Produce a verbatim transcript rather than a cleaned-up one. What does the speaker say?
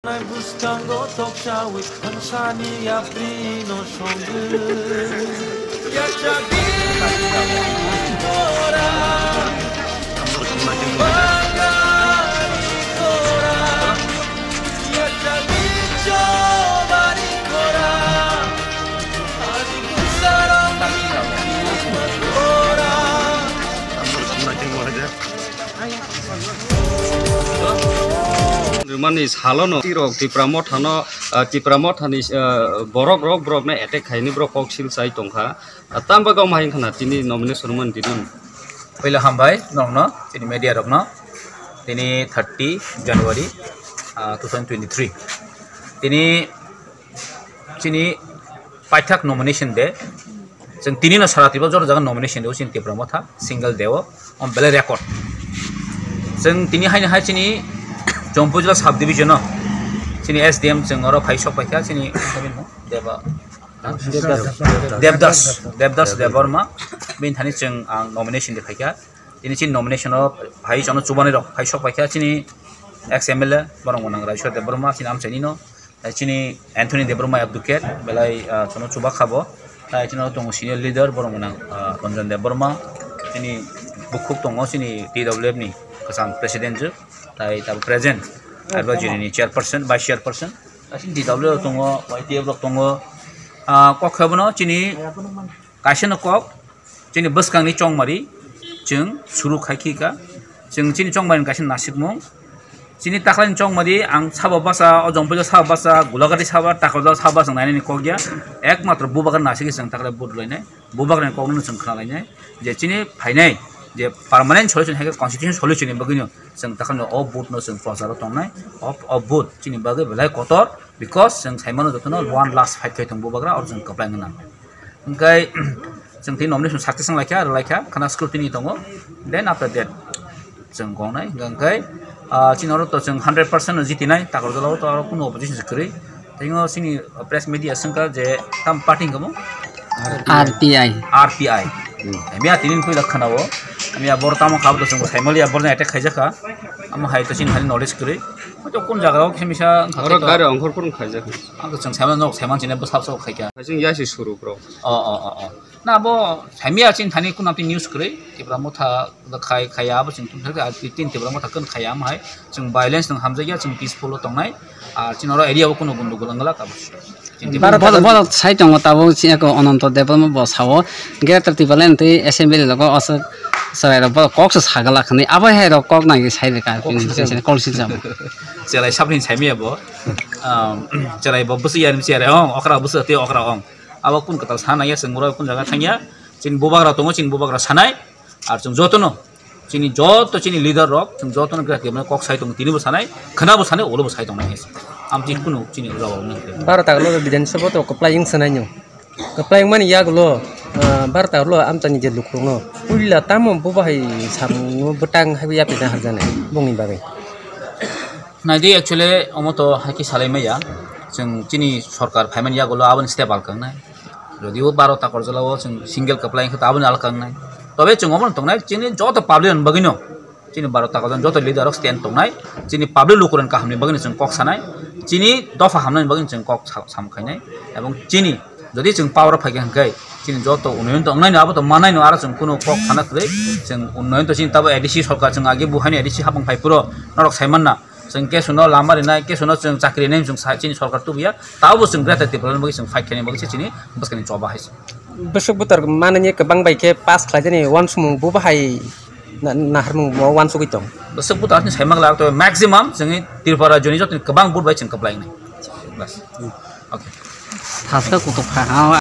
Bwskango toksawi thansani yaprino songwi. Yachabi kora, bangari kora, yachabi chobari kora, ani kusarong kora. Rimani salono tirok Tipra Mothano, ah, Tipra Mothani, ah, borok rok, borokno attack khaini borok kok sil sai tongkha. Ah, tam bagwi omo hai wngkha na tini nomination rwmani dinwi. Puila hambai norokno, tini media rokno. Tini thirty January, ah, two thousand twenty-three. Tini chini paithak nomination day. Chwng tini no sara Tripura jora jaga nomination day o chini Tipra Motha single day o, om belai record. Chwng tini haini hai chini Jampui jila sub division o chini S D M chwng oro phai sok paikha chini Deba, Devdas, Devdas Debbarma bini thani chwng ang nomination day phaikha. Tini chini nomination o phai chono chubani rok phai sok paikha chini ex M L A borok mwnang Raiswar Debbarma chini amchaini no. Tai chini Anthony Debbarma Abdukhet belai, ah, chono chubak kha bo. Tai chini tongo senior leader borok mwnang, ah, Ranjan Debbarma. Chini bukhuk tongo chini T W F ni kwcham president je. Tai tabuk present advisory ni chairperson, vice chairperson. Tai chini T W F tongo, Y T F rok tongo. Ah, kok khe bono chini kaisa no kok. Chini bwskangni chongmari chwng suru khai khi kha. Chwng chini chongmari kaisa nasikmung. Chini taklaini chongmari ang sabo basa, o Jompuila sabo basa, Gulagati sabo, Takarjala sabo basa nainani kok ya. Ekmatro bubagra nasikhe chwng takla vote lainai. Bubagrani kokno chwng khna lainai. Je chini phainai, je permanent solution hai khe constitution solution ni bagwino chwng taklano o vote no chwng procharo tongnai. O, o vote chini bagwi belai kotor because chwng saimano jotono one last fight khai tong bubagra or chwng kwplai nang. Hwnkhe chwng tini nomination success wng laikha, rw laikha, khana scrutiny tongo. Then after that chwng gongnai, hwnkhe, ah, chini oro to chwng hundred percent no jitinai, Takarjala o to aro kunu opposition se kwrwi. Tei o chini press media swngkha je tam party hwnkhe bo? R P I. R P I. Hmm. Miya tini puila khana o. Miya bor tamo kha bo to chwng saimaliya bor attack khaijakha. Amo hai to chini hani knowledge kwrwi. Hoito kun jaga o khe misa wngkha oro to gari ongkhor phuru khaijak. Ang to chwng saiman nok saiman chini bwsap sok khaikha. Chwng yasi suru bro. O, o, o, o. Na bo saimaya chini thani kun amtwi news kwrwi. Tipra Motha khai, khaya abo chwng tongthar kha. Tin Tipra Motha kun khaya am hai. Chwng violence nung hamjakya, chwng peaceful o tongnai. Ar chini oro area o kunu gundugul wngla tabuk. Chini Baro Boro, boro sai tongo tabuk chini eko Ananto Debbarma bo sao. Greater Tipraland twi assembly logo aswk chwrai rok bo kok se sagala khani. Abo hai rok kok nai sai rwkha. Kok se chini kol si jam. Chwrai sabni saimaya bo. Um, chwrai bo bwswi ya rim chwrai ong, okra bwswi tei okra ong. Abo kun kwtal sana ya, chwng oro kun jaga thangya. Chini bubagra tongo, chini bubagra sanai. Ar chwng jotono, chini joto chini leader rok, chwng jotono gra kemne kok sai tongo, tini bo sanai, khwna bo sanai, ulo bo sai tongnai. Amtwi kunu chini jawab nang khe. Baro takhla Bidhan Sabha to kwplai wng sanai nw. Kwplai wngmani yagulo, ah, baro takhla amchaini je lukurokno puila tamo bo bahai samung bwtang hai yapina harjanai bongni bagwi. Naidi actually omo to haikhe salai maya. Chwng chini sorkar phaimani yagulo aboni step alkangnai. Jodio baro Takarjala o chwng single kwplai wngkha to aboni alkangnai. Tobe chwng omo tongnai chini joto public ni bagwino. Chini baro Takarjala joto leader rok stand tongnai. Chini public lukurokni kahamni bagwino chwng kok sanai. Chini dopha hamnani bagwino chwng kok sa-, sam khainai. Ebong chini jodi chwng power o phaikha hwnkhe chini joto unnoyon to wngnaino abo to mannaino aro chwng kunu kok sana kwrwi. Chwng unnoyon to chini tabo A D C sorkar chwng agi buhaino A D C hapung phai phuru norok saimanna. Chwng kesono lama rinai, kesono chwng chakri rinai, chwng sa-, chini sorkar tubuya, tabo chwng Greater Tipraland bagwi chwng fight khaina bagwi se chini bwskangni choba hai se. Bwswk butar manani kwbang bai khe pass khlaijani uansukmung bo bahai na-, naharmung bo uansugwi tong. Bwswk butar ni saima glak to maximum chwngni Tripura rajyoni jotoni kwbang vote bai chwng kwplai wngnai. Bas. Okay. Thaska kutuk pha ha,